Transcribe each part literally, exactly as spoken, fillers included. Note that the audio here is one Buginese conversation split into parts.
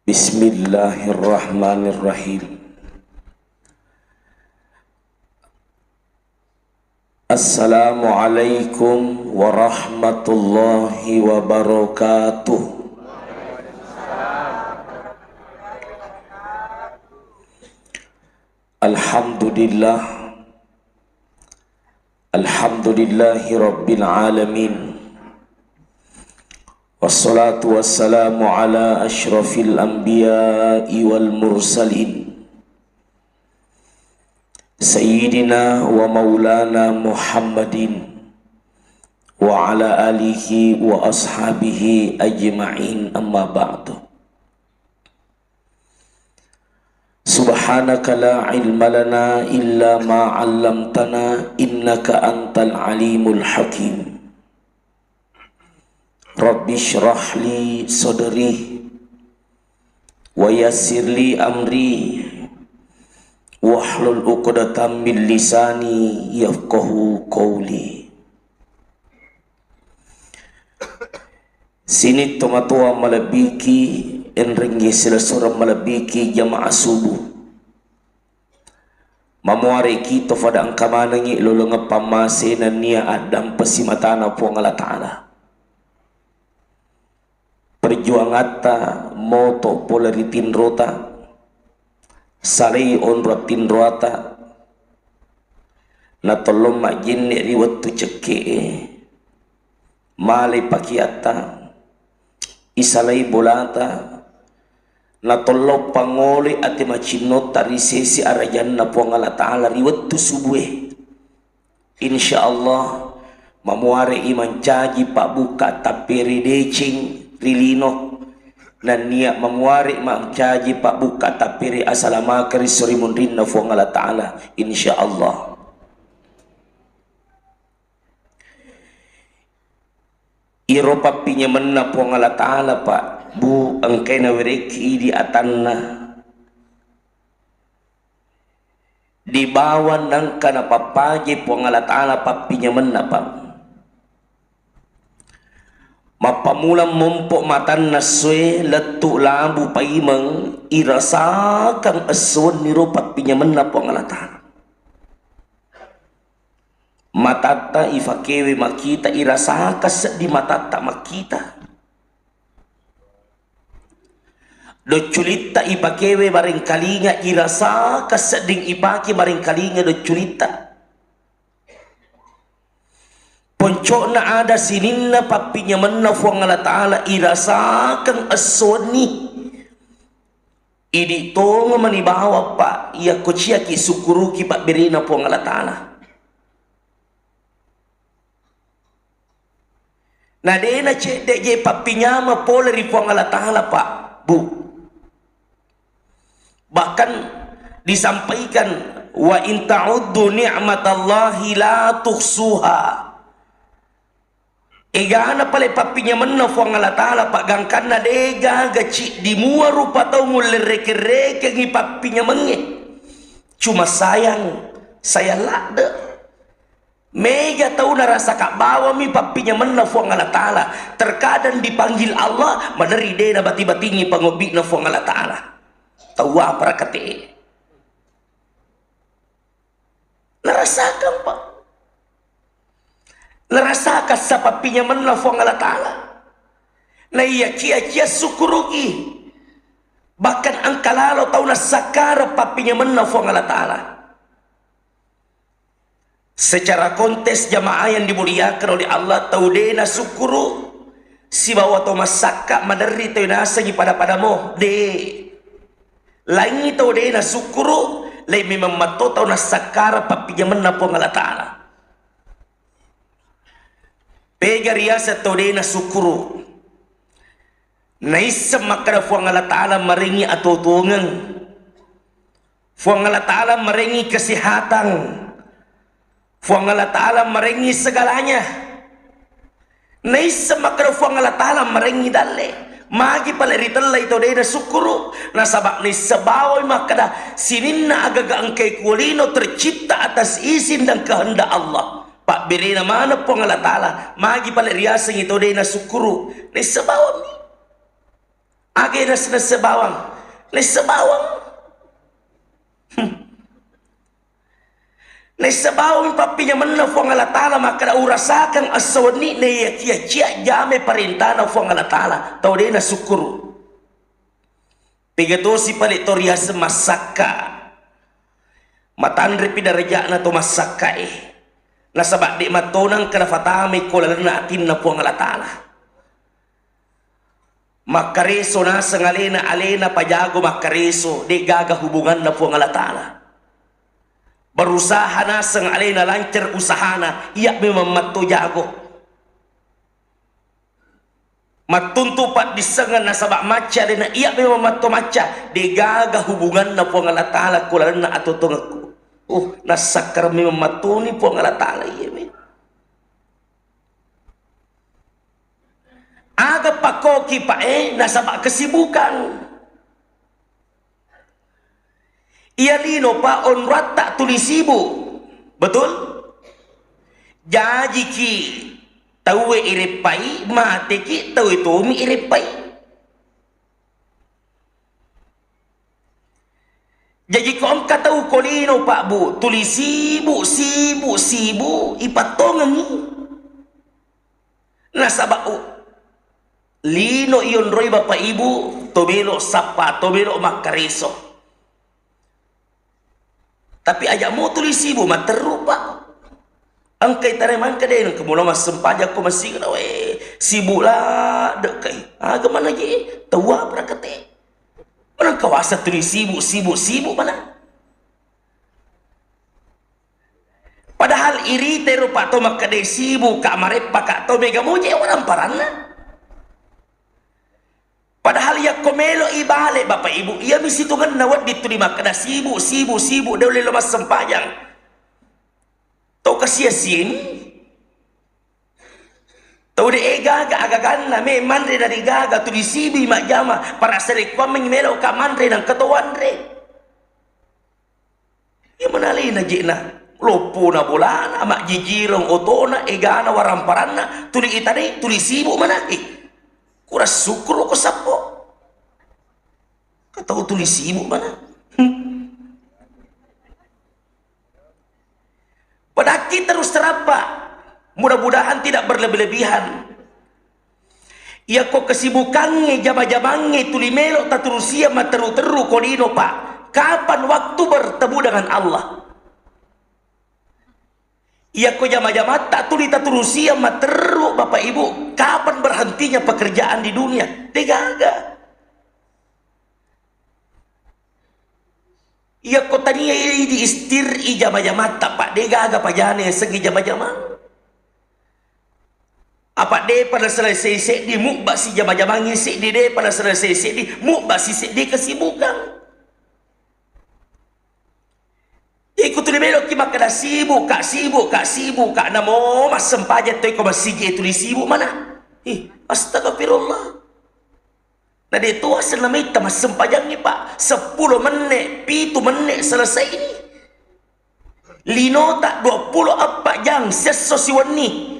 Bismillahirrahmanirrahim. Assalamualaikum warahmatullahi wabarakatuh. Alhamdulillah. Alhamdulillahi rabbil alamin. Wassalatu wassalamu ala asyrafil anbiya'i wal mursalin. Sayyidina wa maulana Muhammadin wa ala alihi wa ashabihi ajma'in, amma ba'du. Subhanaka la ilma lana illa ma 'allamtana innaka antal alimul hakim. Rabbi shrah li sadri wa yassir li amri wahlul 'uqdatam min lisani yafqahu qawli. Sining tomatoa malebbiki, enrengngi silessureng malebbiki jamaah subuh. Mamuareki to fada engka manengngi lolongeng pammase nennia addampeng simatana Puang Allah Ta'ala. Perjuangatta moto pole ri tinrota, salai onrong tinroata, natollong majjenne ri wettu cekke'e, malai pakeatta, isalai bolata, natollong pangoloi ate macinnotta ri sese arajanna Puang Allah Ta'ala ri wettu subue. Insya Allah, mamuare'i mancaji pabbukka tappere deceng ri lino, nennia mamuare mancaji pabbukka tappere asalamakeng ri sorimunrinna Puang Allah Ta'ala, insya Allah. Iro pappinyamenna Puang Allah Ta'ala, Pak, Bu, engkai nawerekki idi atanna. Di bawang nangka napappaje Puang Allah Ta'ala pappinyamenna, Pak. Mappammula mompo matanna essoe, lettu labu paimeng, irasakang esso wenniro pappinyamenna Puang Allah Ta'ala. Matatta ifakewe makkita, irasakang seddi matatta makkita. Docculitta ipakewe marengkalinga, irasakang sedding ipake marengkalinga docculitta. Ponco'na ada sininna pappinyamenna Puang Allah Ta'ala, irasakang esso wenni. Idi tongeng mani bawang, Pak, iyakko ciaki sukkuruki pabberena Puang Allah Ta'ala. Na de nacedde je pappinyameng pole ri Puang Allah Ta'ala, Pak, Bu. Bahkan disampaikan, "Wa in ta'uddu ni'matallahi la tuhsuha." Egana pale pappinyamenna Puang Allah Ta'ala, Pak, gangkanna de gaga ciddi mua rupa tau mulle rekeng-rekengngi pappinyamengnge. Cuma sayang, sayang ladde. Mega tau narasaka bawammi pappinyamenna Puang Allah Ta'ala. Terkadang dipanggil Allah, maderri de nabati-batingi pangobbi'na Puang Allah Ta'ala. Tau apa rakate? Narasakang, Pak. Narasakang sa pappinyamenna Puang Allah Ta'ala. Naiyakia-kia sukkuruki. Bahkan engka lalo tau nassakkareng pappinyamenna Puang Allah Ta'ala. Secara konteks jamaah yang dimuliakan oleh Allah, tau de nasukkuru sibawa tau massakka maderri tau nasengi pada-pada mo, de. Laingi tau de nasukkuru, laing memang matto tau nassakkareng pappinyamenna Puang Allah Ta'ala. Pega riaseng tau de nasukkuru? Naisseng makkeda Puang Allah Ta'ala marengngi atuo-tuongeng. Puang Allah Ta'ala marengngi kesehatan. Puang Allah Ta'ala marengngi segalanya. Naisseng makkeda Puang Allah Ta'ala marengngi dalle. Magi pale ritellai tau de nasukkuru? Nasaba naisseng bawai makkeda sininna agaga engkae kuolino tercipta atas izin dan kehendak Allah. Pabberena maneng Puang Allah Ta'ala, magi pale riasengngi tau de nasukkuru? Naisseng bawammi. Aga nase-, nase bawang? Nase bawang. Hmm. Nase bawang pappinyamenna Puang Allah Ta'ala, makkeda, "Urasakang esso wenni na iya kiya cia jame parentana Puang Allah Ta'ala." Tau de nasukkuru. Pega tosi pale to riaseng massakka. Matanrepi daraja'na to massakkae. Nasaba de mattonang kada fatamai ko lalenna atinna Puang Allah Ta'ala. Makkareso naseng alena, alena pajago makkareso, de gaga hubunganna Puang Allah Ta'ala. Berusaha naseng alena, lancar usahana, iya memang matto jago. Mattuntu paddissengan nasaba macca alena, iya memang matto macca, de gaga hubunganna Puang Allah Ta'ala ko lalenna atotongekku. Uh, nassakkareng memang mattoni Puang Allah Ta'ala, iya memang. Aga pakkoki, Pak, eh, nasaba kesibukan. Iya lino, Pak, onroatta tuli sibuk. Betul? Jajiki tauwe ireppai, mateki tauwe tomi ireppai. Jaji ko engka tau ko lino, Pak, Bu, tuli sibuk, sibuk, sibuk, ipattongengi. Nasaba, u-, lino ionroi Bapak Ibu, to melo sappa, to melo makkareso. Tapi aja mo tuli sibuk, matteru, Pak. Engkai tare mangka de, engka mula massempajang ko masigi, we, sibuk ladde kai. Aga mana je, tau apa rakate. Mana kawasa tuli sibuk, sibuk, sibuk mana. Padahal irita ero, Pak, to makkeda sibuk ka, mareppa ka, to mega moje waramparanna. Padahal yakko melo ibale, Bapak Ibu, iya mi situngenna wedding tuli makkeda sibuk, sibuk, sibuk, de ulle lo massempajang. To kasia-siani. Tau de gaga agaganna, me manre narigaga, tuli sibui majjama, para sarekkuammengngi melo ka manre nangka to wanre. Iya manalena je'na, loppona bolana, majjijireng otona, egana waramparanna, tuli itanai, tuli sibuk manaki. Kurang sukkuru ko sappo. Katau tuli sibuk mana. Hmm. Padakki terus terappa. Mudah-mudahan tidak berlebih-lebihan. Iyako kesibukangnge, jama-jamangnge tuli melo taturusia matteru-teru ko lino, Pak. Kapan waktu bertemu dengan Allah? Iyako jama-jamatta tuli taturusia matteru, Bapak Ibu, kapan berhentinya pekerjaan di dunia? Degaga. Iyako tania idi istir i jama-jamatta, Pak, degaga pajana sengi jama-jamang. Apa de pada selesai seddi, mubba si jama-jamangngi seddi, de pada selesai seddi, mubba si seddi kesibukan. Iko tuli meloki makkeda sibuk ka, sibuk ka, sibuk ka, namo massempajang toi ko masigi tuli sibuk mana. Ih, astagfirullah. Na de to asenna maitta massempajangngi, Pak. Seppulo menne, pitu menne selesai ini. Linota dua puluh empat jang, siesso siwenni.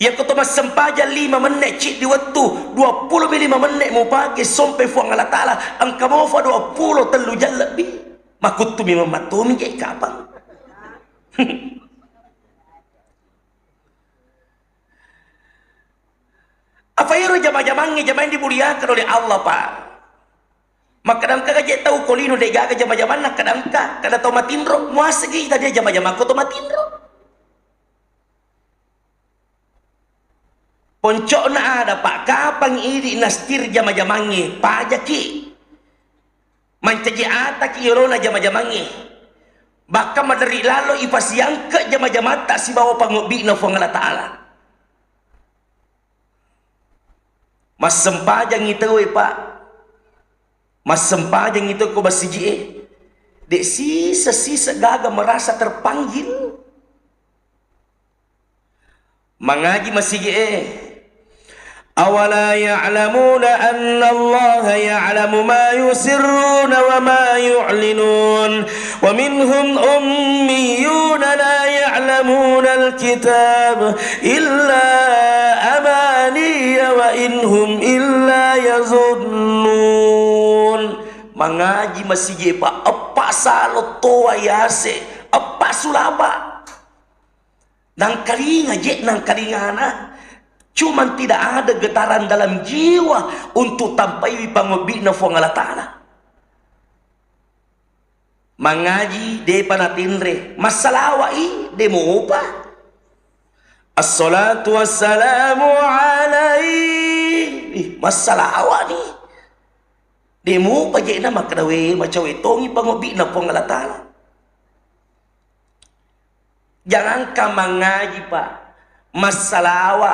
Iyako to massempajang lima menne ciddi wettu, dua puluh mi lima menne mupake sompe Fuang Allah Ta'ala, engka mofa dua puluh tellu jang lebbi. Makuttumi memmattomi je kapang. Apa ero jama-jamangnge, jamaah yang dimuliakan oleh Allah, Pak? Makkeda engka gaje tau ko lino degaga jama-jamanna, kada engka, kada tau matinro, muasegi tadi jama-jamang ko to matinro. Poncokna ada, Pak, kapang idi nastir jama-jamangnge, pajaki. Mancaji ataki yolona jama-jamangnge. Bahkan maderri lalo ipasiangke jama-jamatta sibawa pangobbi'na Fuang Allah Ta'ala. Massempajangngi tauwe, Pak. Massempajangngi tau ko basiji'e. Dek sisa-sisa gaga merasa terpanggil. Mangaji masigi'e. Awala ya'lamuna annallaha ya'lamu ma yusirruna wa ma yu'linun. Wa minhum ummiyuna la ya'lamunal kitab illa amaniya in hum illa yazunnun. Mangaji masigi pa eppa salo toa yase, eppa sulaba. Nangkalinga je, nangkalingana. Cuman tidak ada getaran dalam jiwa untuk tampaiwi pangobbi'na Fuang Allah Ta'ala. Mangaji, depa natinre. Massalawa'i, de mopa. Assalatu wassalamu alaihi. Ih, massalawa'ni. De mopa je'na makkeda, we, macawe tongi pangobbi'na Puang Allah Ta'ala. Jangankan mangaji, Pak. Massalawa,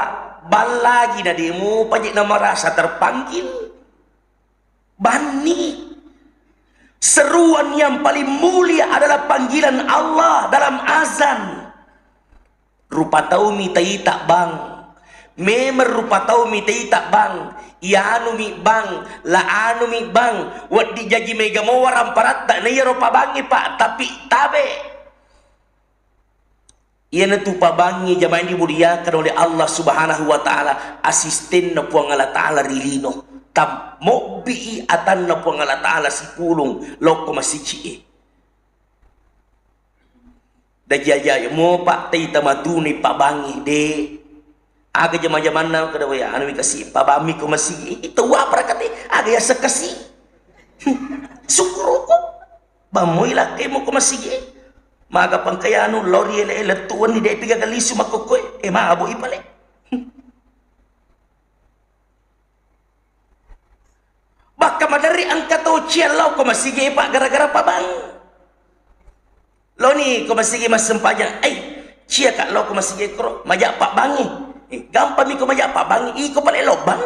ballagi na de mopa je'na marasa terpanggil. Banni. Seruan yang paling mulia adalah panggilan Allah dalam azan. Rupa taumi taita, Bang. Memang rupa taumi taita, Bang. Ianumi, Bang. La anumi, Bang. Wedding jaji mega mo waramparatta na iyaro pabangnge, Pak. Tapi tabe. Iyanatu pabangnge jamaah dimuliakan oleh Allah Subhanahu wa Ta'ala, asistenna Puang Allah Ta'ala ri lino. Tam-, mobbi'i atanna Puang Allah Ta'ala sipulung lokko masici'e. Dajaja mo, Pak, taita matuni pabangnge, de. Aga jama-jamanna kada waya, anu mi kasi, pabammi ko masigi. Itu apa rakate? Aga ya sekasi. Syukuruku. Bamoi lakkemu ko masigi. Maga pangkayanu lori ele lettu wenni de piga galisu makkokkoe. E mabo ipale. Bakka maderri engka to cia lao ko masigi, Pak, gara-gara pabang. Loni ko masigi massempajang, ai, cia ka lao ko masigi koro, maja pabbangi. Eh, gampang mi ko maja pabbangi, iko pale lobang.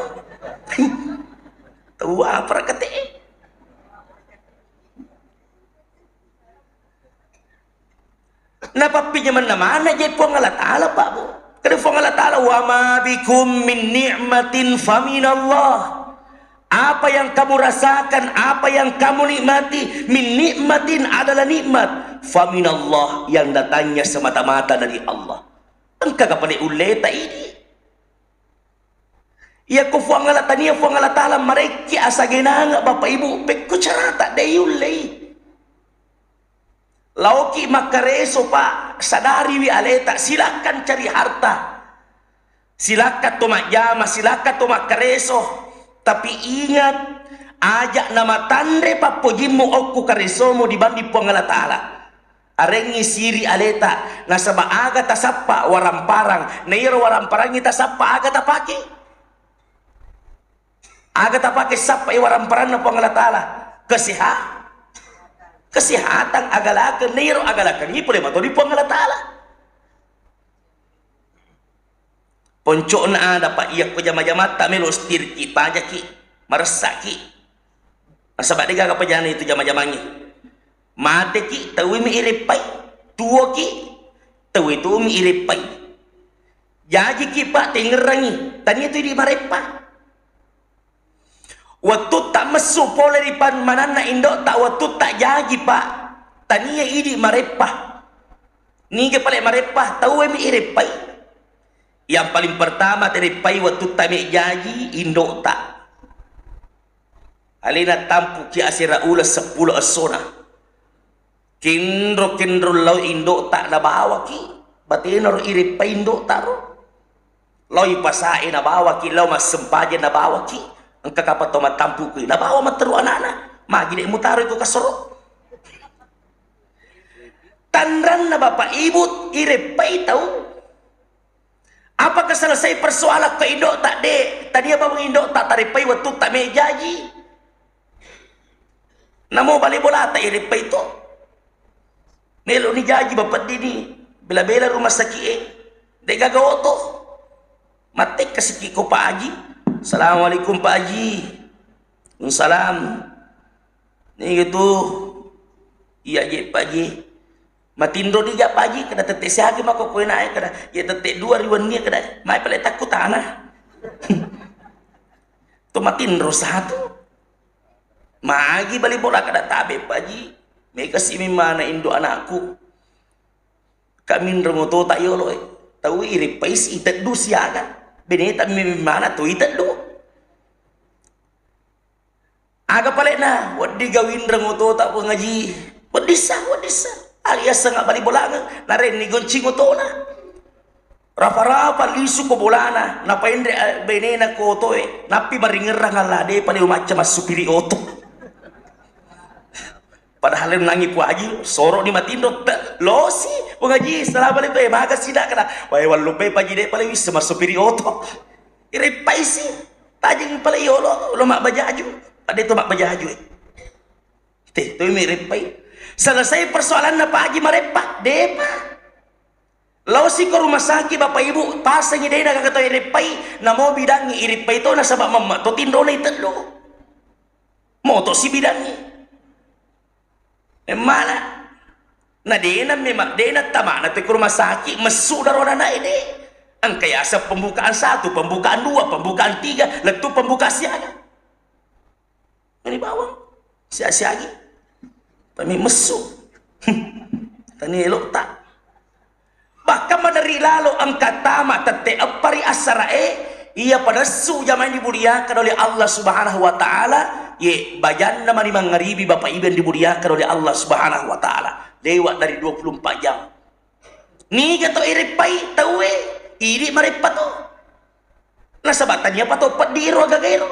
Tua apa rakate? Napappinyamanna mana je Puang Allah Ta'ala, Pak, Bu. Kada Puang Allah Ta'ala, "Wa ma bikum min ni'matin faminallah." Apa yang kamu rasakan, apa yang kamu nikmati, min ni'matin adalah nikmat, faminallah, yang datangnya semata-mata dari Allah. Engka kapale ulleta idi. Iya ko Puang Allah, tania Puang Allah Ta'ala marekki asagenanga, Bapak Ibu, pekko carata de yullei. Laoki makkareso, Pak, sadariwi aleta, silakan cari harta. Silakan to majjama, silakan to makkareso. Tapi ingat, aja namatanre pappojimmu okko karesomu dibanding Puang Allah Ta'ala. Arengngi siri aleta, nasaba aga tasappa waramparang, na iyaro waramparangngi tasappa aga tapake. Aga tapake sappai waramparanna Puang Allah Ta'ala? Keseha-, kesehatan, agalakeng, na iyaro agalakengngi pole matoni Puang Allah Ta'ala. Poncokna ada, Pak, iyakko jama-jamatta melo stirki, pajaki, maressaki. Nasaba degaga pajana itu jama-jamangnge. Mateki, tauwe mi ireppai. Tuoki, tauwe tu mi ireppai. Jajiki, Pak, tengerangi. Tania tu idi mareppa. Wettutta messu pole ri pammananna indo'ta, wettutta jaji, Pak, tania idi mareppa. Niga pale mareppa? Tauwe mi ireppai. Yang paling pertama tereppai wettutta me jaji indo'ta. Alena tampuki asera uleng seppulo essona. Kenro-kenro lao indo'ta nabawaki, batenaro ireppa indo'ta ro. Lao ipasae nabawaki, lao massempajang nabawaki, engka kapang to mattampuki, nabawa matteru ana'na, magi de' mutaroi ko kasoro. Tanranna Bapak Ibu, ireppai tau. Apakah selesai persoalan ko indo'ta? De', tania bawang indo'ta tareppai wettutta me jaji. Namo bale bolata ireppai to. Meloni jaji bapeddini, bela-bela rumah sakit e. De'gaga oto. Mattekkasiki ko Pak Haji. Assalamualaikum Pak Haji. Waalaikumsalam. Niga tu? Iya je Pak Haji. Matinro dija Pak Haji, kada tette siagi mako koe nae kada. Iya tette dua ri wenni kada. Mai pale takkutana. To matinro satu. Magi bali bola kada tabe Pak Haji. Mega si mimana indo anakku. Kaminreng otota yolo e. Tau ireppaisi iteddu siaga. Beneta memeng mana to iteddu. Aga palena, wedding gawinreng otota, Puang Haji. Wedding sa, wedding sa. Aga yaseng abbali bolangeng, narenni goncing otona. Rapa-rapa lisu ko bolana, napaenre, eh, benena ko otoe, nappi maringerrang Allah, depa de macca massupiri oto. Padahal nangi Puang Haji, soro ni matinro, te-, losi, Puang Haji, assalamualaikum, eh, maga sida kada. Wae, wallupai Paji, depa le wisse massupiri oto. Ireppaisi, tajeng pale yolo, lo mabbajaju. Ade to mabbajaju, eh. Te, to mi reppai. Selesai persoalanna Paji mareppa, depa. Laosi ko rumah sakit Bapak Ibu, pasengi dena gaga to ireppai, namo bidangi ireppai to nasaba mamma to tinrona iteddo. Moto si bidangi. Emmana. Na dena memang, dena tamana te ko rumah sakit, messu daro nanae de. Engka yaseng pembukaan satu, pembukaan dua, pembukaan tiga, lettu pembukaan siaga. Ini bawang, sia-siagi. Pami messu. Tani elok tak. Bahkan maderri lalo engka tama tette eppa ri assarae, iya padessu jamaah dimuliakan oleh Allah Subhanahu wa Ta'ala, ye bajanna mani mangngaribi Bapak Ibu yang dimuliakan oleh Allah Subhanahu wa Ta'ala, lewat dari dua puluh empat jam. Niga to ireppai tauwe, idi mareppa to. Nasaba tania pa to peddi ro agaga ero.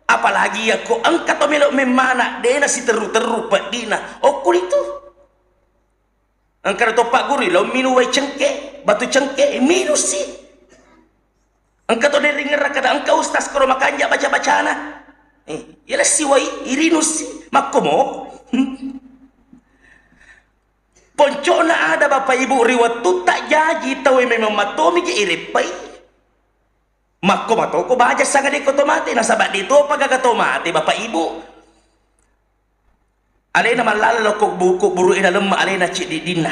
Apalagi yakko engka to melo memmana, dena siterru-terru peddina. Okko itu. Engka to Pak Guru, lao minung wai cengke, batu cengke, minussi. Engka to deringerra kada engka ustaz koro makanja baca-bacana. Eh, yala siwai, irinussi, makkomo. Poncona ada Bapak Ibu ri wettutta jaji tauwe memang matomi je ireppai. Makko matoko baja sanga dekko to mate, nasaba de topa gaga to mate, Bapak Ibu. Alena mallala lokko bu-, kubburu'e nalemma alena ciddiddinna.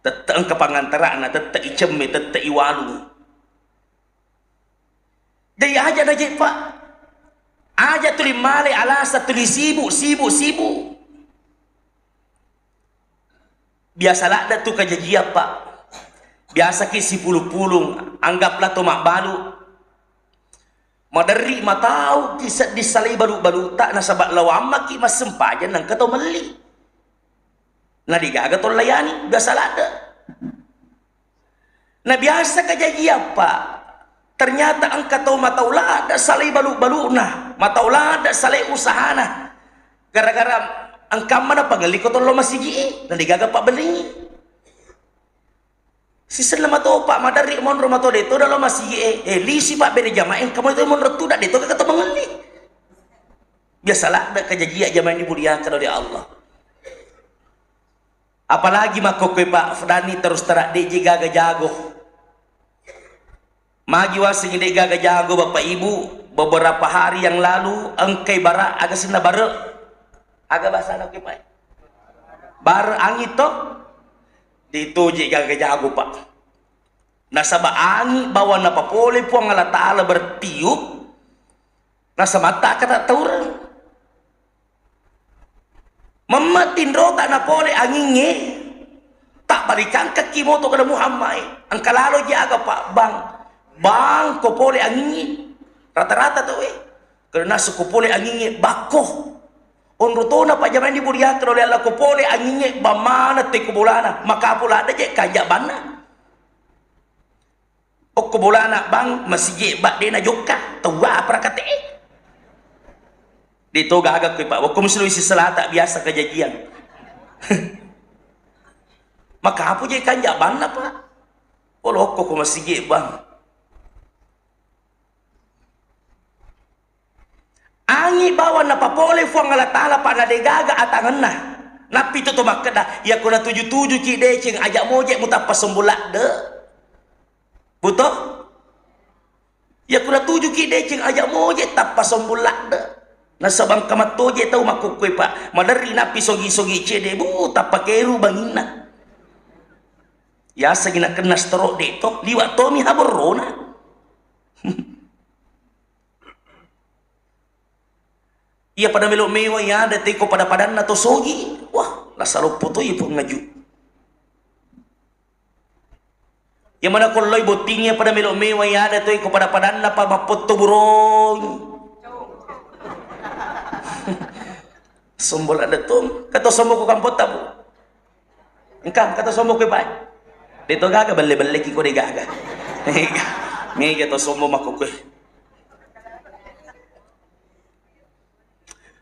Tette engka pangantara'na, tette icemme, tette iwalung. Jadi aja naje, Pak. Aja tuli male alasa tuli sibuk, sibuk, sibuk. Biasa ladde tu kajajiang, Pak. Biasaki sipulung-pulung, anggaplah to mabbalu. Maderri matauki seddi salai balu-baluta, nasaba lao ammaki massempajang nengka to melli. Na degaga to layani, biasa ladde. Na biasa kajajiang, Pak. Ternyata engka tau matau ladde salai balu-baluna, matau ladde salai usahana. Gara-gara engkamma napangelli ko tollo masigi e, na degaga pabbelingi. Sisenna mato, Pak, maderri monro mato de to dalo masigi e. Eh, lisi, Pak, bere jamaah engka mo to monro tuda de to gaga to mangelli. Biasa ladde kajajiang jamaah yang dimuliakan oleh Allah. Apalagi makkokkoe, Pak, fdani terus terang de je gaga jago. Magi waseng de gaga jago, Bapak Ibu, beberapa hari yang lalu engkai bara, aga senna bare. Aga bahasana ke, Pak? Bare angin to? De to je gaga jago, Pak. Nasaba angin bawang napapole Puang Allah Ta'ala bertiup, nasaba matta kata taureng. Memma tinrota napole angingnge, tabbalikangkakki moto kada Muhammad e. Engka lalo ji aga, Pak, bang, bang ko pole angingnge. Rata-rata tau e. Kada nasu ko pole angingnge bakko. Onro tona, Pak, jamaah yang dimuliakan oleh Allah, ko pole angingnge bang maneng te ko bolana. Maka pula ada je kanja banna. Okko bolana bang, masigi e bang, de najokka, tau apa rakate e. De to gaga koe, Pak. Okko musi Sulawesi Selatan biasa kajajiang. Maka apa je kanja banna, Pak? Olo okko ko masigi e bang. Angi bawang napapole Fuang Allah Ta'ala, Pak, na degaga atangenna. Nappi tu to makkeda, iya ko natuju-tujuki deceng, aja moje mutappa sombong ladde. Buto? Iya ko natujuki deceng, aja moje tappa sombong ladde. Nasaba engka mattoje tau makkukkue, Pak. Maderri nappi sogi-sogi cede, bu, tappa keru banginna. Yaseng nakenna stroke de to, liwa tomi haborrona. Iya pada melo mewa, iya ada teko pada-padanna to sogi. Wah, la saloppo to iya pengaju. Iya mana ko loi bottingnge pada melo mewai, ada toi ko pada-padanna pa mappotto burong. Sombo ladde tong. Kato sombo ko kampotta, Bu. Engka, kato sombo ko, Pak. De to gaga belle-belle ki ko de gaga. Mega to sombo makko koe.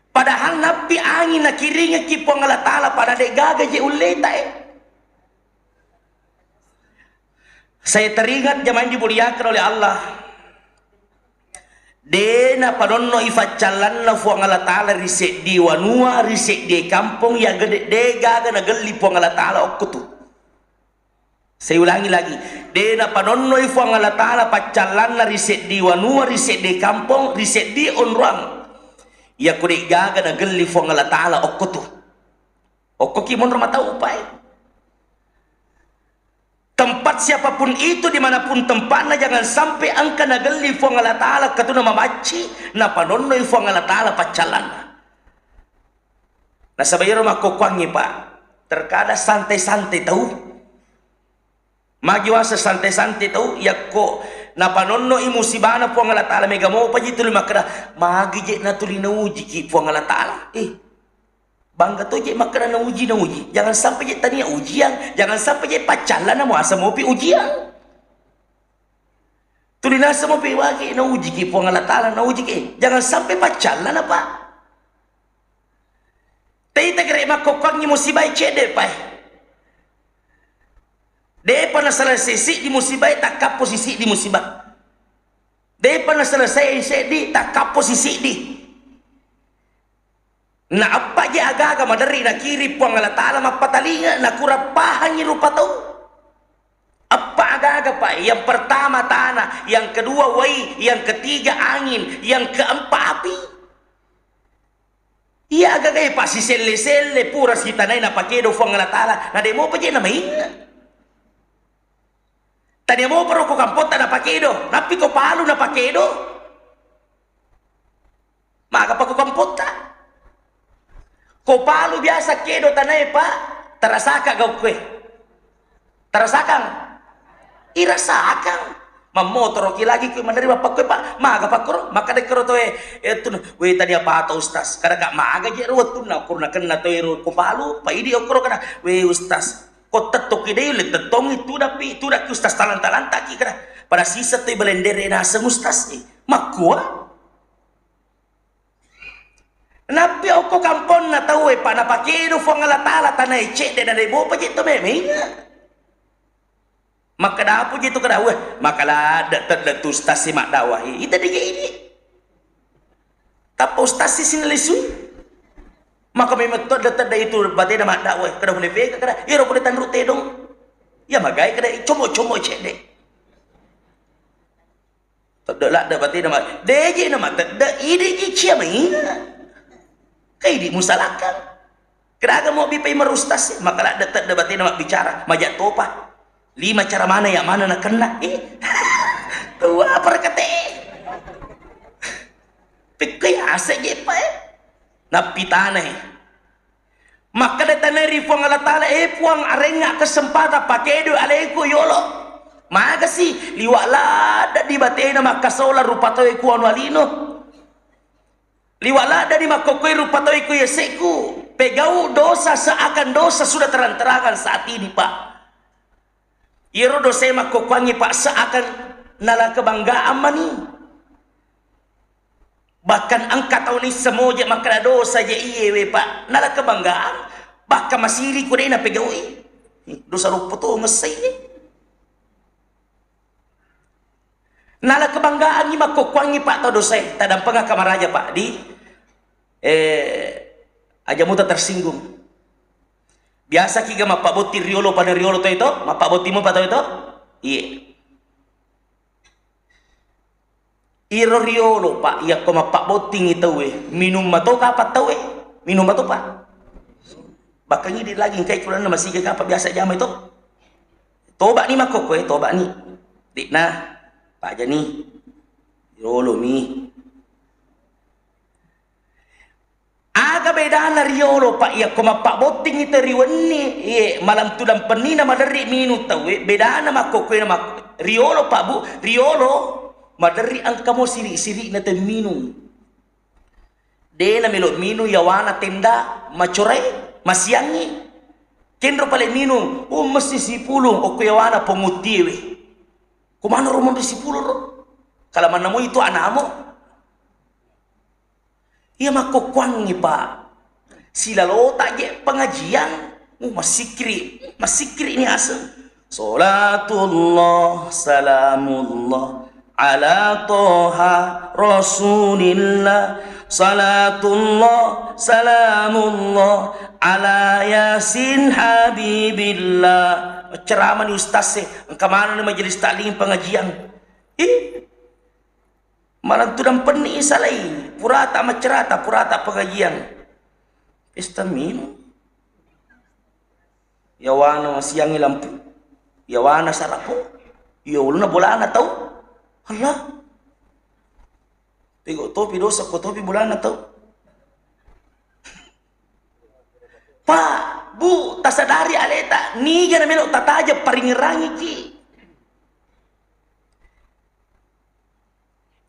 Padahal nappi angin nakiringekki Puang Allah Ta'ala, pada de gaga je ulleta, eh. Saya teringat jamaah yang dimuliakan oleh Allah. De napanonno i faccallanna Puang Allah Ta'ala ri seddi wanua, ri seddi kampong, ya gede de gaga nagelli Puang Allah Ta'ala okko tu. Saya ulangi lagi, de napanonno i Puang Allah Ta'ala faccallanna ri seddi wanua, ri seddi kampong, ri seddi onroang. Ya ko de gaga nagelli Puang Allah Ta'ala okko tu. Okko ki monro matau upai. Tempat siapapun itu, dimanapun tempatna, jangan sampai engka nagelli Puang Allah Ta'ala, katuna mamacci, napanonnoi Puang Allah Ta'ala paccallanna. Nasaba iyaro makkokkoangngi, Pak, terkadang santai-santai tau. Magi wasa santai-santai tau, yakko napanonnoi musibana Puang Allah Ta'ala, mega mopa ji tuli makkeda, magi je natuli naujiki Puang Allah Ta'ala. Eh, Bangga to je makkeda nauji, nauji. Jangan sampai je tania ujian, jangan sampai je paccallana muasa mopi ujian. Tuli nasa mopi wage naujiki Puang Allah Ta'ala, naujiki. Jangan sampai paccallana, Pak. Tei tegere makkokkoangngi musibai cedde, Pak. Depa naselesai siddi musibai, takkappo si siddi musibah. Depa naselesai seddi, takkappo si siddi. Na eppa je aga-aga maderri nakiri Puang Allah Ta'ala mappatalinga, nakurang pahangi rupa tau. Eppa aga-aga, Pak. Yang pertama tanah, yang kedua wai, yang ketiga angin, yang keempat api. Iya aga-aga, Pak, siselle-selle pura sitanai napakedo Puang Allah Ta'ala, na de mopa je namainga. Tania mopa ro ko kampotta napakedo, nappi ko Palu napakedo. Magapa ko kampotta? Ko Palu biasa kedo tanae, Pak, tarasaka gaukkue. Tarasakang? Irasakang. Mammotoroki lagi kue maderri bappakkue, Pak. Magapa koro? Makkeda koro toe, eh, tun, we tadi apa to, Ustaz? Kadaka maga je ro wettunna, koro nakenna toe ro ko Palu, pa idi okkoro kada, we Ustaz. Ko tettoki dei, le tettongi, tudappi, tudakki Ustaz talang-talantaki kada. Pada sisa toi belendere naseng Ustaz, eh. Makkua? Nappi okko kamponna tauwe, pa napakedo Puang Allah Ta'ala tanae cedde na de mopa je to memainga. Makkeda apa je to kada, weh, maka ladde tedde tu ustaz si maddakwah. Ita dige ini. Tappa ustaz si sinalisui. Maka memang tedde tedde itu batena maddakwah. Kada boleh pega kada. Iro boleh tanru tedong. Ya magai kada combo-combo cedde. Tedde ladde batena ma-, deje na matedde, ideji cia mainga. Kai di musalakang. Kedaga mo bipai marustas, maka ladde tedde batena mabbicara, maja topa. Lima cara mana yang mana nakenna. Eh. Tua perkete. Pekkoi ase je pa, eh. Nappi tanai. Makkeda tanae ri Puang Allah Ta'ala, "Eh Puang, arengnga kesempatan pakedo aleku yolo." Magasi, liwa ladde di batena makkasola rupa tauwe ku anu alino. Liwa ladde di makkokkoi rupa tauwe ku yaseku. Pegau dosa seakan dosa sudah terang-terangan saat ini, Pak. Iyaro dosae makkokkoangngi, Pak, seakan nala kebanggaan mani. Bahkan engka tau nisseng moje makkeda dosa je iye we, Pak, nala kebanggaan, bahkan masiri ku de napegaui. Dosa loppo to ngessai. Nala kebanggaangngi makkokkoangngi, Pak, tau dosae, tadampengakka maraja, Pak, di, eh, aja muta tersinggung. Biasa ki ga mappabotting riolo pada riolo to itu, mappabotting mo pa to itu? Iye. Iro riolo, Pak, yakko mappabbottingi tauwe, minum mato kapang tauwe? Minum mato, Pak? Bahkan idi lagi engkai kulanna masigi kapang biasa jama itu. Toba ni makkokkoe, toba ni. Dikna, pajani. Riolo mi. Aga Bedana riolo, Pak, yakko mappabbottingi tau ri wenni, iye, malam tudang pennina maderri minung tauwe, bedana makkokkoe na mak-, riolo, Pak, Bu, riolo maderri engka mo siri-sirina tau minung. De na melo minung yawana tenda macorai, masiangi. Kenro pale minung, oh, messi sipulung, okko yawana ponguttiwe. Ko maneng ro monri sipulung ro? Kala manna mo itu anamo. Iya makkokkoangngi, Pak. Silalota je pengajian, uh, massikkiri, massikkiri ni aseng. Salatullah, salamullah, ala Toha Rasulillah. Salatullah, salamullah, ala Yasin Habibillah. Ceramah ni ustaz e, engka maneng ni majelis taklim pengajian. Ih, Malam tudang penni isalai, purata maccerata, purata pengajian. Pesta minum. Yawana masiangi lampu. Yawana sarapo. Ya uluna bolana tau. Allah. Pego topi dosa ko topi bolana tau. Pak, Bu, tasadari aleta, niga na melo tataja paringerangiki.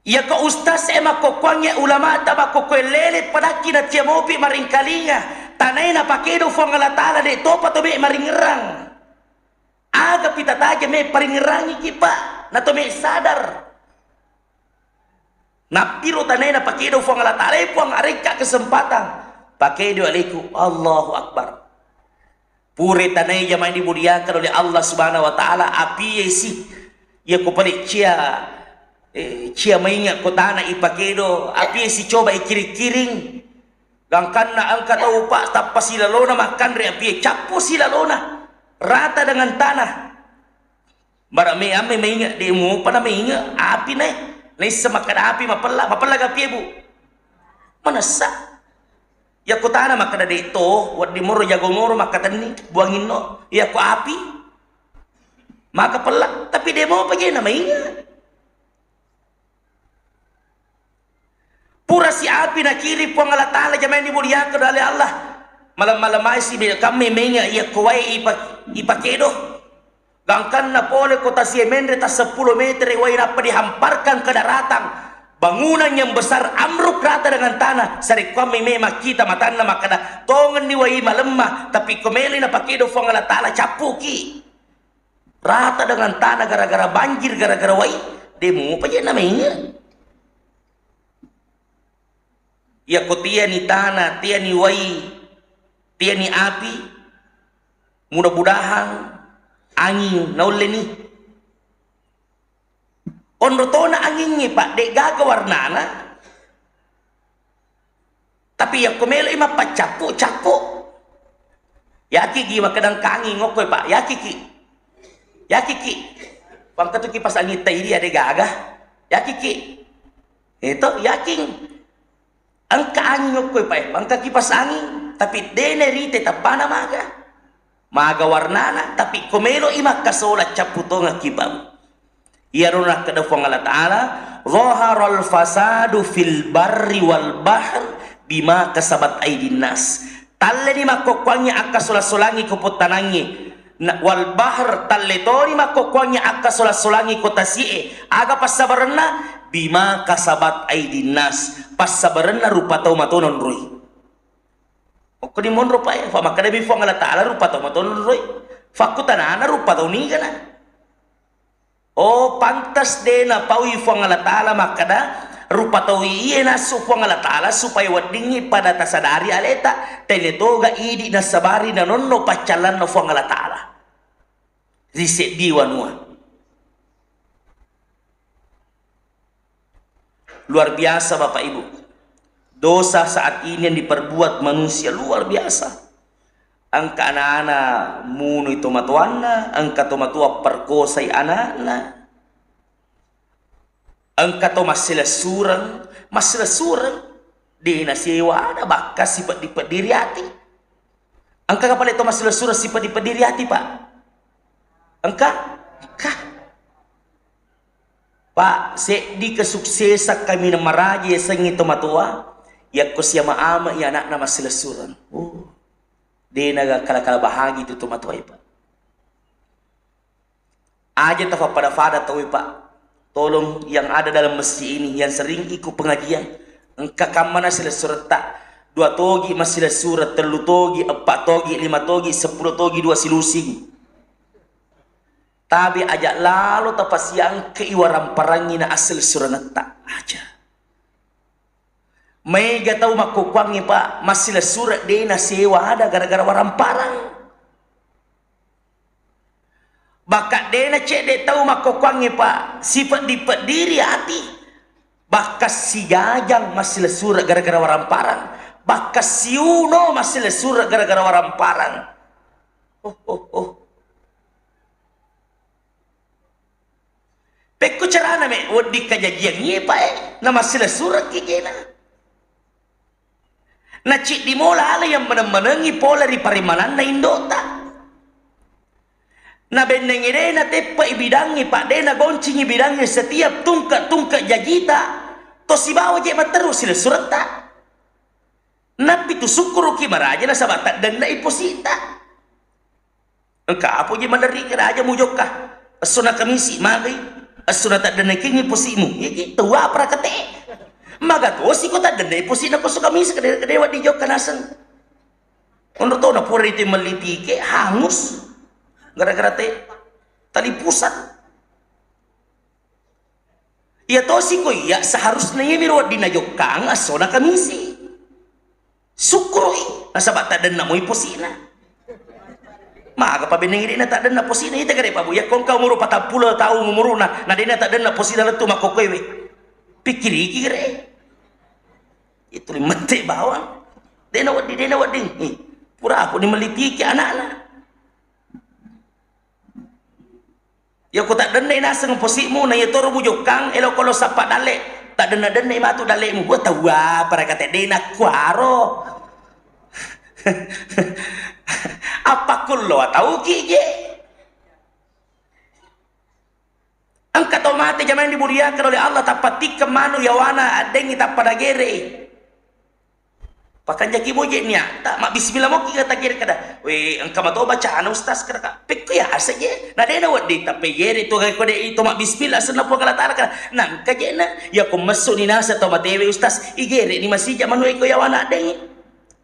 Iyako ustaz e makkokkoangnge, ulamata makkokkoe lele padakki na tia mopi maringkalinga, tanae napakedo Fuang Allah Ta'ala, de topa to me maringerang. Aga pita taja me paringerangiki, Pak, na to me sadar. Nappiro tanae napakedo Fuang Allah Ta'ala, e Puang, arekka kesempatan. Pakedo aleku, Allahu Akbar. Pura tanae jamaah dimuliakan oleh Allah Subhanahu wa Ta'ala, apie si, iya ko pale cia, eh, cia mainga ko tana ipakedo, apie si coba ikiring-kiring. Gangkanna engka tau, Pak, tappa silalona makkanre apie, cappu silalona rata dengan tanah. Bara me amme mainga, de mupa na mainga, api nae. Naisseng makkeda api mapella, mapella ga apie, Bu? Manessa. Yakko tana makkeda de to, wedding moro jago moro makkatenni, buanginno. Yakko api, maka pella, tapi de mopa je na mainga. Pura si api nakiring Puang Allah Ta'ala, jamaah dimuliakan oleh Allah. Malam-malam ai si kamme menga iya ko wae ipa-, ipakedo. Gangkanna pole ko tasie menre ta seppulo meter wai nappa dihamparkan ke daratan. Bangunan yang besar amruk rata dengan tanah. Sarekkuammi memang kita matanna makkeda tongenni wai malemma, tapi ko meloi napakedo Puang Allah Ta'ala cappuki. Rata dengan tanah gara-gara banjir, gara-gara wai, de mupa je na mainga. Iyako tiani tana, tiani wai, tiani api, mudah-mudahan angin naulleni. Onro tona angingnge, Pak, de gaga warnana. Tapi yakko meloi mappaccappu, cappu. Yaki gi makkeda engka anging okkoe, Pak. Yaki ki. Yaki ki. Pangka tu kipas angin tai dia de gaga. Yaki ki. Itu yaking. Engka anging okkoe, Pak, engka kipas angin, tapi dene rite tappana maga. Maga warnana, tapi ko meloi makkasola cappu tongeng ki, Pak. Iyaro nakkeda Puang Allah Ta'ala, "Dhaharal fasadu fil barri wal bahr bima kasabat aidin nas." Talleni makkokkoangnge akkasola-solangngi ko pottanangnge. Na, wal bahr, talle toni makkokkoangnge akkasola-solangngi ko tasi'e. Aga passabarenna? Bima kasabat aidin nas. Passabarenna rupa tau mato nonroi. Okko di monro pae, fa makkedabi Puang Allah Ta'ala rupa tau mato nonroi. Fakkutanana rupa tau nigana. Oh, pantas de napaui Puang Allah Ta'ala makkeda, rupa tau iye nassu Puang Allah Ta'ala supaya weddingngi pada tasadari aleta, tene toga idi nasabari nanonno paccallanna Puang Allah Ta'ala ri seddi wanua. Luar biasa, Bapak Ibu. Dosa saat ini yang diperbuat manusia luar biasa. Engka anak-anak munui tomatoanna, engka tomatoa perkosai anakna, engka to massilessureng, massilessureng, de nasewa ada bakka sipeddi-peddi ri ati. Engka kapale to massilessureng sipeddi-peddi ri ati, Pak? Engka? Engka. Pak, seddi kesuksesan kaminang maraja yasengnge tomatoa, Yakko siama-ama i anakna massilessureng. Oh, de naga kala-kala bahagi tu tomatoae, Pak. Aja tafappada-pada tauwe, Pak. Tolong yang ada dalam masjid ini, yang sering ikut pengajian, engka kammana silessuretta, dua togi massilessureng, tellu togi, eppa togi, lima togi, seppulo togi, dua silusing. Tabe aja lalo tapasiangkei waramparangngi na assilessurengetta. Aja. Maega tau makkokkoangnge, Pak, massilessureng de nasewa ada gara-gara waramparang. Bakka de nacedde tau makkokkoangnge, Pak, sipeddi-peddiri ati. Bakka sijajang massilessureng gara-gara waramparang. Bakka siuno massilessureng gara-gara waramparang. Oh, oh, oh. Pekko carana me wedding kajajiang iye, Pak, e, na massilessurengki kena. Naciddi mola ale yang meneng-menengi pole ri parimananna indota. Na bennengnge de nateppai bidangnge, Pak, de nagoncingi bidangnge setiap tungke-tungke jajita, to sibawa je matteru silessuretta. Nappi tu sukkuruki maraja nasaba taddenna i posita. Engka apa je maderri keraja mujokka? Esso na kamisi magai, esso na taddennekengngi posimu. Iki tau apa rakate? Maga tosi ko taddenna posi'na ko esso kamisi kede-, kede wedding jokka naseng. Onro tona pura itu melli tike hangus gara-gara te tali pusat. Iya tosi ko iya, seharusna iya miro wedding najokkang essona kamisi. Sukkurui, nasaba taddenna moi posi'na. Maga pabennengi de'na taddenna posi'na, ita gare pabu, iya kongka umuru patappulo taung umuruna, na de'na taddenna posi'na lettu makkokkoewe. Pikkiriki gare. Itu limette bawang. De'na wedding, de'na wedding. Ih, pura aku ni melitiki anakna. Iya ko taddennai naseng posi'mu, na iya toro mujokkang, elo kolo sappa dalle, taddenna-dennai matu dalle'mu. Wah, tau apa rakate de nakkuaro. Appakkullo tauki je. Engka tau mate jamaah dimuliakan oleh Allah, tappa tikkeng manu yawana addengi tappa nagerei. Pakanjaki moje niatta, mabbismillah moki kata gere kada. We, engka mato bacana ustaz kada ka. Pekko ya asa je. Na dena wedding tappe gere to ko de to mabbismillah senna Puang Allah Taala kada. Nangka je na, ya ko messu ni nasa to matewe ustaz, igere ni masija manu eko yawana dengi.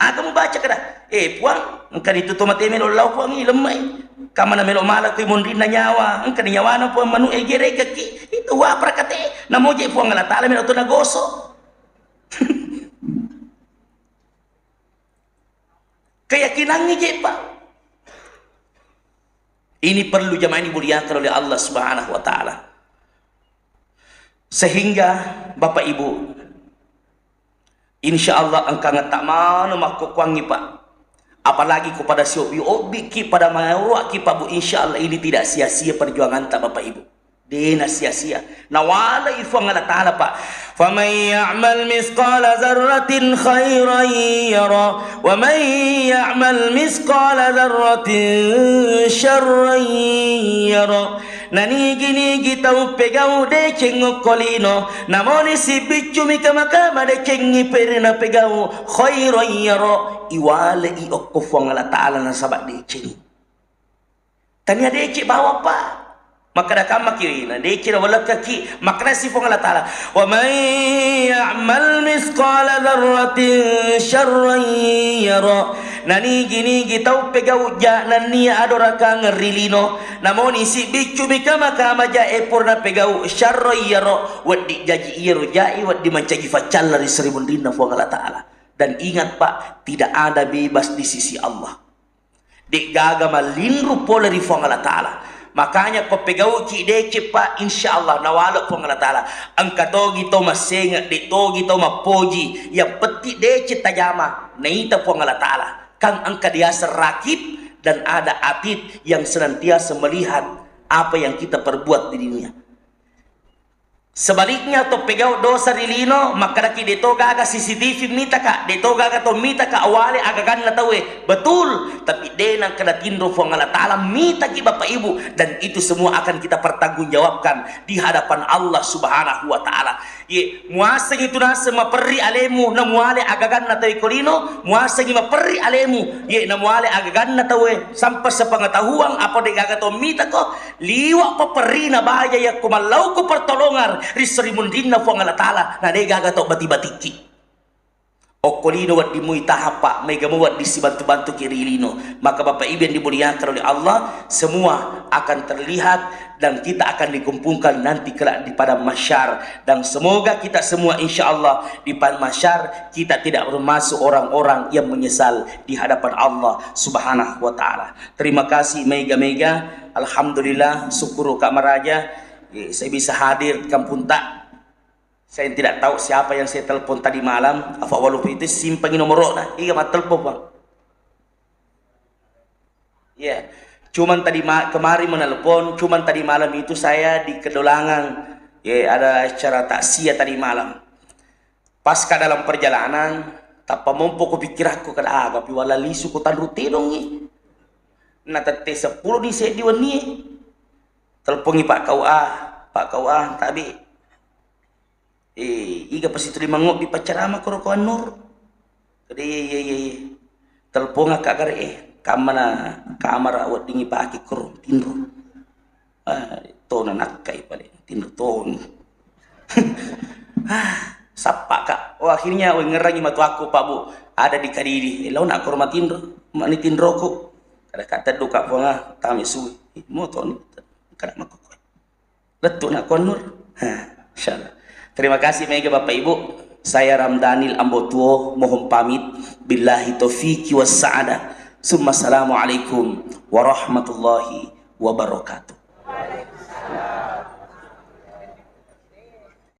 Aga mubaca kada. Eh, Puang, engka ni tu to mate melo lau Puang i lemmai. Kamana melo mala kui monrinna nyawa, engka ni nyawana Puang manu e gere kaki. Itu wa prakate. Namoje Puang Allah Taala melo to nagoso. Keyakinannya je, Pak. Ini perlu jamaah dimuliakan oleh Allah Subhanahu wa Ta'ala. Sehingga, Bapak Ibu, insya Allah engka ngetta mano makkokkoangi, Pak. Apalagi ko pada siobbi-obbi ki, pada maurua ki, Pak Bu, insya Allah ini tidak sia-sia perjuangan ta, Bapak Ibu. Dena sia-sia. Nawalai Fuang Allah Ta'ala, Pak. Faman ya'mal mithqala dzarratin khairan yara, wa man ya'mal mithqala dzarratin syarran yara. Nanigi-nigi tau pegau deceng okko lino, namoni sibiccu mi kama-kama decengi peri na pegau, khairan yara, iwalai okko Fuang Allah Ta'ala nasaba deceng. Tania deceng bawang, Pak. Makkeda kammaki, na deceng na walekkaki. Makkeda si Fuang Allah Ta'ala, "Wa man ya'mal mithqala dzarratin syarran yara." Nanigi-nigi tau pegau ja nennia adorakangeng ri lino, namoni sibiccu mi kama-kama ja e purana pegau, syarran yara, wedding jaji iyaro ja e wedding mancaji faccalla ri seri munrinna Fuang Allah Ta'ala. Dan ingat, Pak, tidak ada bebas di sisi Allah. De'gaga mallinru pole ri Fuang Allah Ta'ala. Makanya ko pegauki deceng, Pak, insya Allah nawale Fuang Allah Ta'ala. Engka togi to massenga, de togi to mappoji. Yang penting deceng tajama, naita Fuang Allah Ta'ala. Kan engka diaseng rakib dan ada atid yang senantiasa melihat apa yang kita perbuat di dunia. Sebaliknya, to pegau dosa ri lino, makkedaki, "De to gaga C C T V mitaka, de to gaga to mitaka awale agaganna tauwe." Betul, tapi de nangkeda tinro Fuang Allah Ta'ala, mitaki Bapak Ibu, dan itu semua akan kita pertanggungjawabkan di hadapan Allah Subhanahu wa Ta'ala. Ye, muasengi tu naseng maperri alemu, namuale agaganna tauwe ko lino, muasengi maperri alemu, ye, namuale agaganna tauwe sampa sepengetahuan apa de gaga tau mitako, liwa paperrina baja yakko mallau ko pertolongan ri seri munrinna Puang Allah Ta'ala, na de gaga tau bati-batikki. Okko lino wedding mui tahang, Pak, maega mo wedding sibantu-bantuki ri lino. Maka Bapak Ibu yang dimuliakan oleh Allah, semua akan terlihat dan kita akan dikumpulkan nanti kelak di padang mahsyar. Dan semoga kita semua, insya Allah, di padang mahsyar kita tidak termasuk orang-orang yang menyesal di hadapan Allah Subhanahu wa Ta'ala. Terima kasih, mega-mega. Alhamdulillah, syukur Kak Maraja, eh, saya bisa hadir di kampung tak. Saya tidak tahu siapa yang saya telepon tadi malam, apa walau itu simpangi nomornya. Iya, mattelepon, Pak. Iya. Cuman tadi ma-, kemarin menelpon, cuman tadi malam itu saya di Kedolangan. Ya, ada acara takziah tadi malam. Pas ka dalam perjalanan, tappa mompo ku pikirakku kada aga pi wala lisu ku tanru tedongi. Na tette seppulo di seddi wenni. Telpongi Pak K U A, Pak K U A, tabe. Eh, iga pasi tuli mangobbi paccarama koro ko Annur? Kada, iya, iya, iya, iya. Telpongakka gare, eh, kammana kamara weddingi pake koro, tinro. Ah, tona nakkai pale, tinro toni. Ah, sappaka. Oh, akhirnya wengerangi matuakku, Pak Bu. Ada di Kadidi. Eh, launa koro matinro, mani tinroku. Kada kateddu ka Puang, ah, tame sui. Eh, motoni. Kada makokoi. Lettu na Puang Nur. Ha, insyaallah. Terima kasih mega Bapak Ibu. Saya Ramdanil Ambo Tuo mohon pamit. Billahi taufiki was sa'adah. Summa assalamualaikum warahmatullahi wabarakatuh.